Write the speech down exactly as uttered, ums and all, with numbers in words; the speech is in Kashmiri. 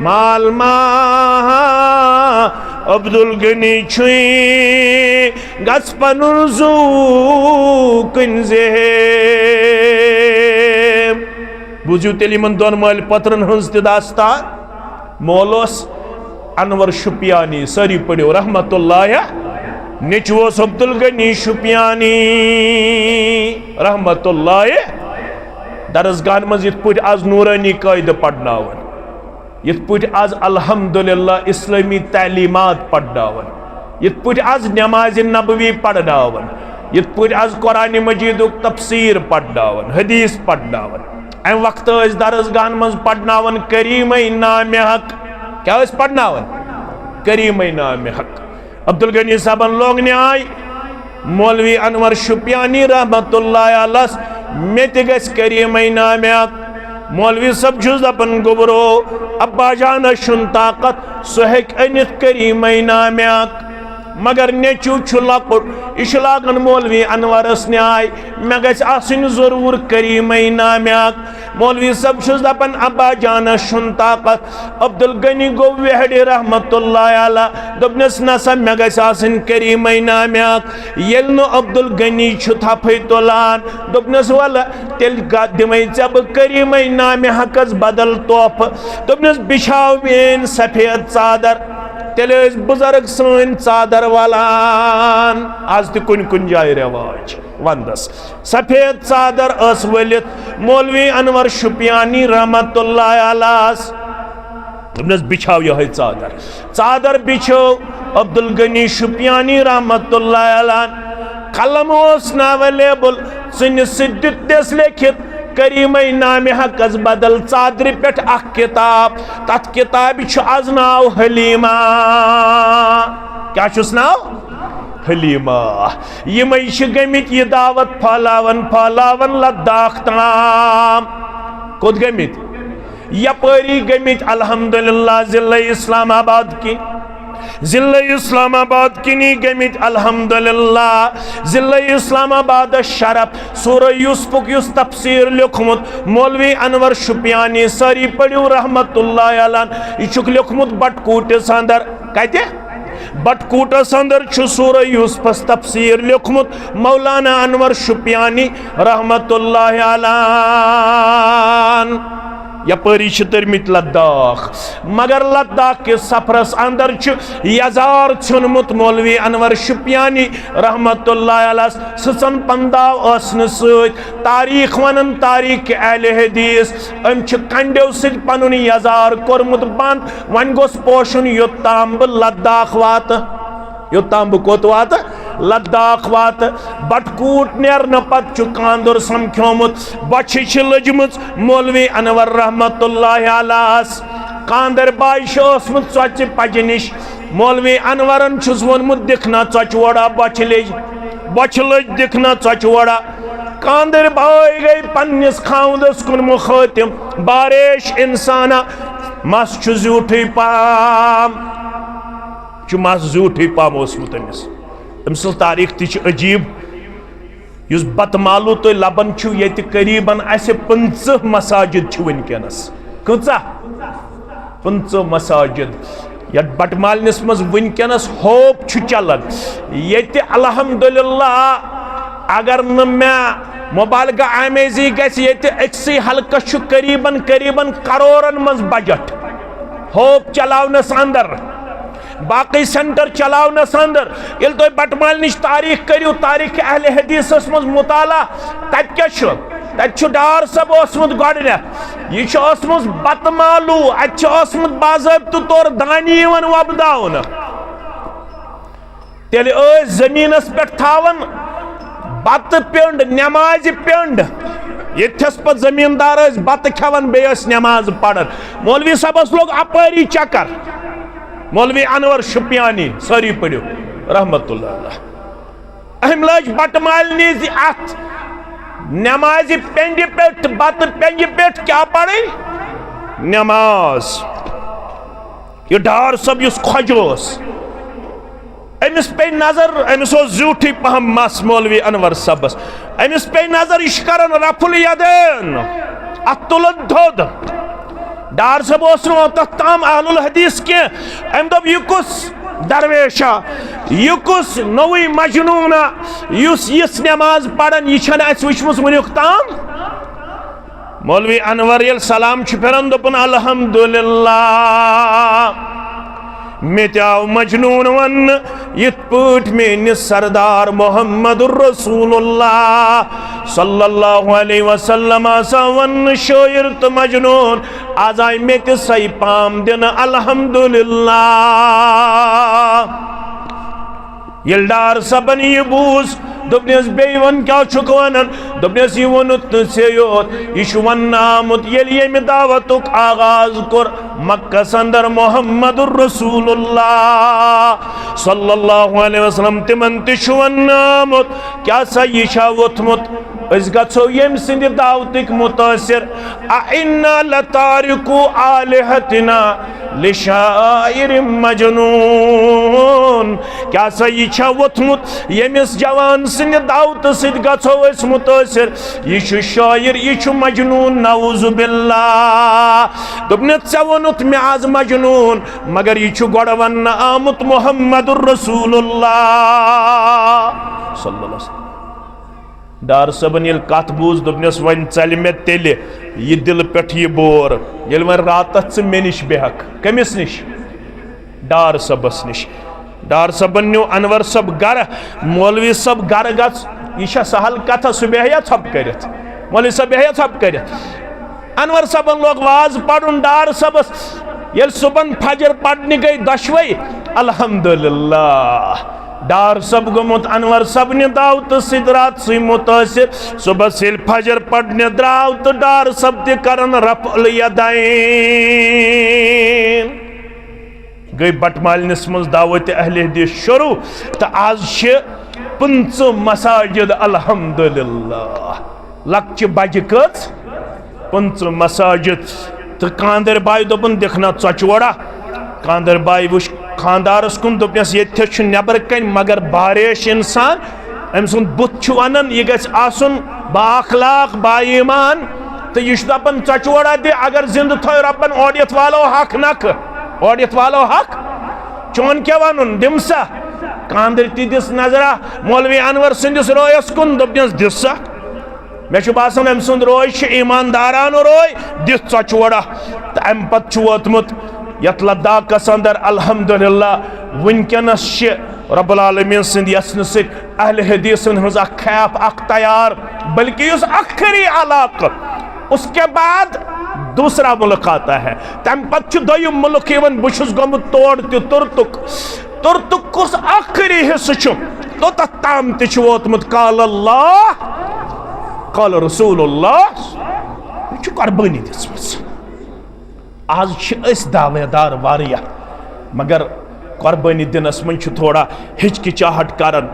مال ما عبدالغنی چھُے، گژھ پنُن زُو کُنۍ زِ ہے۔ بوٗزِو تیٚلہِ یِمن دۄن مٲلۍ پٔترن ہٕنٛز تہِ داستان۔ مول اوس انور شُپیانی، سٲری پٔرِو رحمت اللہ، نیٚچوٗ اوس عبدالغنی شُپیانی رحمت اللہ۔ درسگاہن منٛز یِتھ پٲٹھۍ از نورانی قٲعدٕ پرناوان، یِتھ پٲٹھۍ از الحمدللہ اسلٲمی تعلیٖمات پرناوان، یِتھ پٲٹھۍ از نمازِ نبوی پرناوان، یِتھ پٲٹھۍ از قرآن مجیدُک تفسیٖر پرناوان، حدیث پرناوان، امہِ وقتہٕ ٲسۍ درسگاہن منٛز پرناوان کریٖمے نامِ حق۔ کیٛاہ ٲسۍ پرناوان؟ کریٖمے نامِ حق۔ عبدالغنی صٲبن لوگ نیاے مولوی انور شُپیانی رحمت اللہ علیہ، مےٚ تہِ گژھِ کریٖمے نامِ حق۔ مولوی صٲب چھُس دپان، گوٚبرو، ابا جانس چھُنہٕ طاقت، سُہ ہیٚکہِ أنِتھ کریٖمے نامِ حق۔ مگر نیٚچوٗ چھُ لۄکُٹ، یہِ چھُ لاگان مولوی انورس نیاے، مےٚ گژھِ آسٕنۍ ضروٗر کریٖمے نامِ حق۔ مولوی صٲب چھُس دپان، ابا جانس چھُنہٕ طاقت۔ عبدالغنی گوٚو ویہڑِ رحمت اللہ علیہ، دوٚپنس، نسا، مےٚ گژھِ آسٕنۍ کریٖمے نامِ حق۔ ییٚلہِ نہٕ عبدالغنی چھُ تھپھٕے تُلان، دوٚپنس، ولہٕ تیٚلہِ گا-، دِمے ژےٚ بہٕ کریٖمے نامِ حقس بدل تحفہٕ۔ دوٚپنس، بِچھاو میٲنۍ سفید ژادر۔ تیٚلہِ ٲسۍ بُزرگ سٲنۍ ژادر ولان۔ از تہِ کُنہِ کُنہِ جایہِ رٮ۪واج ونٛدس۔ سفید ژادر ٲس ؤلِتھ مولوی انور شُپیانی رحمت اللہ علیہس۔ دوٚپنس، بِچھاو یِہوٚے ژادر۔ ژادر بِچھٲو عبدالغنی شُپیانی رحمت اللہ علیہ۔ قلم اوس نہٕ اویلیبل، ژٕنہِ سۭتۍ دیُت تس لیکھِتھ کریٖمے نامِ حقس بدل ژادرِ پٮ۪ٹھ اکھ کتاب۔ تتھ کتابہِ چھُ از ناو حلیمہ۔ کیٛاہ چھُس ناو؟ حلیمہ۔ یِمے چھِ گٔمٕتۍ یہِ دعوت پھٲلاوان پھٲلاوان لداخ تام۔ کوٚت گٔمٕتۍ؟ یپٲری گٔمٕتۍ الحمدللہ ضلع اسلام آباد کِنۍ، ضلع اسلام آباد کِنی گٔمٕتۍ الحمدللہ۔ ضلع اسلام آبادس شرف، سورہ یوسفُک یُس تفسیر لیوٚکھمُت مولوی انور شُپیانی، سٲری پٔرِو رحمت اللہ علیہ، یہِ چھُکھ لیوٚکھمُت بٹکوٹس اندر۔ کتہِ؟ بٹکوٹس اندر چھُ سورہ یوسفس تفسیر لیوٚکھمُت مولانا انور شُپیانی رحمت اللہ علیہ۔ یپٲری چھِ تٔرمٕتۍ لداخ، مگر لداخ کِس سفرس اندر چھُ یزار ژھیوٚنمُت مولوی انور شُپیانی رحمت اللہ علیہ۔ سٕژن پنداو ٲسنہٕ سۭتۍ، تاریخ ونان تاریخ اہل حدیث، أمۍ چھِ کنڈیو سۭتۍ پنُن یزار کوٚرمُت بند۔ وۄنۍ گوٚژھ پوشُن یوٚت تام بہٕ لداخ واتہٕ۔ یوٚت تام بہٕ کوٚت واتہٕ؟ لداخ واتہٕ۔ بٹکوٹ نیرنہٕ پتہٕ چھُ کاندُر سمکھیومُت، بۄچھِ چھِ لٔجمٕژ مولوی انور رحمت اللہ علیہس۔ کاندر باے چھُ اوسمُت ژۄچہِ پجہِ نِش۔ مولوی انورن چھُس ووٚنمُت، دِکھ نا ژۄچہِ ووڑا بۄچھِ لیٚج، بۄچھِ لٔج دِکھ نا ژۄچہِ ووڑا۔ کاندر باے گٔے پننِس خاوندس کُن مُخٲطِب، باریش انسانا، مس چھُ زیوٗٹھٕے پام۔ چھُ مس زیوٗٹھٕے پہم اوسمُت أمِس۔ أمۍ سٕنٛز تاریٖخ تہِ چھِ عجیٖب۔ یُس بتہٕ مالوٗ تُہۍ لبان چھِو ییٚتہِ، قریٖباً اَسہِ پٕنٛژٕہ مساجد چھِ وٕنکیٚنَس۔ کۭژاہ؟ پٕنٛژٕہ مساجد۔ یَتھ بٹہٕ مالنِس منٛز وٕنکیٚنَس ہوپ چھُ چلان، ییٚتہِ الحمدللہ، اگر نہٕ مےٚ مبالغہ آمیزی گژھِ، ییٚتہِ أکسٕے حلقس چھُ قریٖباً، قریٖباً کرورن منٛز بجٹ۔ ہوپ چلاونس اندر، باقی سینٹر چلاونس اندر۔ ییٚلہِ تُہۍ بٹہٕ مالنِچ تاریخ کٔرِو، تاریخ اہل حدیثس منٛز مطالعہ، تتہِ کیٛاہ چھُ؟ تتہِ چھُ ڈار صٲب اوسمُت گۄڈٕنیتھ۔ یہِ چھُ اوسمُت بتہٕ مالوٗ، اتہِ چھُ اوسمُت باضٲبطہٕ طور دانہِ یِوان وۄپداونہٕ۔ تیٚلہِ ٲسۍ زٔمیٖنَس پٮ۪ٹھ تھاوان بَتہٕ پیوٚنٛڈ، نٮ۪مازِ پیوٚنٛڈ۔ ییٚتھَس پَتہٕ زٔمیٖندار ٲسۍ بَتہٕ کھٮ۪وان، بیٚیہِ ٲسۍ نٮ۪ماز پَران۔ مولوی صٲبَس لوٚگ اَپٲری چَکَر۔ مولوی اَنوَر شُپیانی، سٲری پٔرِو، رحمتہ اللہ علیہ۔ أمۍ لٲج بَٹہٕ مالنہِ زِ اَتھ نٮ۪مازِ پٮ۪نٛڈِ پٮ۪ٹھ، بَتہٕ پٮ۪نٛجہِ پٮ۪ٹھ کیٛاہ پَرٕنۍ؟ نٮ۪ماز۔ یہِ ڈار صٲب یُس خۄجہِ اوس، أمِس پیٚیہِ نظر، أمِس اوس زیوٗٹھٕے پہم مَس مولوی انور صٲبَس۔ أمِس پیٚیہِ نظر، یہِ چھُ کران رفع الیدین، اَتھ تُلُن تھوٚد۔ ڈار صٲب اوس نہٕ تتھ تام اہل الحدیث کینٛہہ۔ أمۍ دوٚپ، "یہِ کُس درویشا، یہِ کُس نوٚوُے مجنوٗنا، یُس یِژھ نٮ۪ماز پران، یہِ چھَنہٕ اَسہِ وٕچھمٕژ وٕنیُک تام؟" مولوی انور ییٚلہِ سلام چھُ پھِران، دوٚپُن، "الحمدللہ، مےٚ تہِ آو مجنوٗن وننہٕ، یِتھ پٲٹھۍ میٲنِس سردار محمد رسول اللہ صلی اللہ علیہ وسلم آسان وننہٕ شٲعر تہٕ مجنوٗن، آز آیہِ مےٚ تہِ سۄے پام دِنہٕ، الحمدللہ۔" ییٚلہِ ڈار صٲبن یہِ بوٗز، دوٚپنس، "بیٚیہِ وَن، کیٛاہ چھُکھ وَنان؟" دوٚپنس، "یہِ ووٚنُتھ نہٕ ژےٚ یوت، یہِ چھُ وَننہٕ آمُت، ییٚلہِ ییٚمہِ دعوتُک آغاز کوٚر مکس اندر محمد رسول اللہ صلی اللہ علیہ وسلم، تِمن تہِ چھُ وَننہٕ آمُت، کیٛاہ سا یہِ چھا ووٚتھمُت؟ أسۍ گژھو ییٚمہِ سٕنٛدِ دعوتٕکۍ مُتٲثر۔ أَإِنَّا لَتَارِكُو آلِهَتِنَا لِشَاعِرٍ مَجْنُونٍ۔" کیٛاہ سا یہِ چھا ووٚتھمُت، ییٚمِس جوان سٕنٛدِ دعوتہٕ سۭتۍ گژھو أسۍ مُتٲثر؟ یہِ چھُ شٲعر، یہِ چھُ مجنوٗن، نعوذ باللہ۔ دوٚپنس، "ژےٚ ووٚنُتھ مےٚ از مجنوٗن، مگر یہِ چھُ گۄڈٕ وننہٕ آمُت محمد رسول اللہ صلی اللہ علیہ وسلم۔" ڈار صٲبن ییٚلہِ کتھ بوٗز، دوٚپنس، "وۄنۍ ژلہِ مےٚ تیٚلہِ یہِ دِلہٕ پٮ۪ٹھ یہِ بور، ییٚلہِ وۄنۍ راتس ژٕ مےٚ نِش بیٚہکھ۔" کٔمِس نِش؟ ڈار صٲبس نِش۔ ڈار صٲبن نیوٗ انور صٲب گرٕ۔ مولوی صٲب گرٕ گژھ، یہِ چھا سہل کتھا؟ سُہ بیٚہیا ژھۄپہٕ کٔرِتھ؟ مولوی صٲب بیٚہیا ژھۄپہٕ کٔرِتھ؟ انور صٲبن لوگ واز پرُن ڈار صٲبس۔ ییٚلہِ صُبحن فجر پرنہِ گٔے دۄشوے، الحمدللہ، ڈار صٲب گوٚمُت انور صٲبنہِ دعوتہٕ سۭتۍ راتسٕے مُتٲثر۔ صُبحس ییٚلہِ فجر پرنہِ درٛاو تہٕ ڈار صٲب تہِ کرن رفع الیدین۔ گٔے بٹہٕ مالنِس منٛز دعوت اہل حدیث شروع، تہٕ آز چھِ پٕنٛژٕہ مساجد، الحمدللہ۔ لۄکچہِ بجہِ کٔژ؟ پٕنٛژٕہ مساجد۔ تہٕ کاندر بایہِ دوٚپُن، "دِکھ نا ژۄچہِ وڑا۔" کاندر بایہِ وٕچھ خاندارس کُن، دوٚپنس، "ییٚتہِ تہِ چھُ نٮ۪برٕ کنہِ مگر باریش انسان، أمۍ سُنٛد بُتھ چھُ ونان یہِ گژھِ آسُن با اخلاق، با ایمان، تہٕ یہِ چھُ دپان، ژۄچہِ وڑا دِ، اگر زندٕ تھٲے رۄبن، اورٕ یتھ والو حق نکھٕ، اورٕ یتھ والو حق، چون کیٛاہ ونُن، دِم سا؟" کاندرِ تہِ دِژ نظرا مولوی انور سٕنٛدِس رٲیس کُن، دوٚپنس، "دِژ سا؟ مےٚ چھُ باسان، أمۍ سُنٛد رٲے چھُ ایماندارانہٕ رٲے، دِژ ژۄچہِ وڑا۔" تہٕ امہِ پتہٕ چھُ ووتمُت یتھ لداخس اندر، الحمدللہ، وٕنکیٚنس چھِ رب العالمین سٕنٛدِ یژھنہٕ سۭتۍ اہل حدیثن ہٕنٛز اکھ کھیپ اکھ تیار، بلکہ یُس ٲخری علاقہٕ، اس کے بعد دوسرا ملک آتا ہے، تمہِ پتہٕ چھُ دوٚیِم ملک یِوان۔ بہٕ چھُس گوٚمُت تور تہِ، تُرتُک۔ تُرتُک کُس ٲخری حصہٕ چھُ، توٚتتھ تام تہِ چھُ ووتمُت قال اللہ، قال رسول اللہ۔ یہِ چھُ قربٲنی دِژمٕژ۔ آز چھِ أسۍ دعوے دار واریاہ، مگر قربٲنی دِنَس منٛز چھِ تھوڑا ہچکچاہٹ کران۔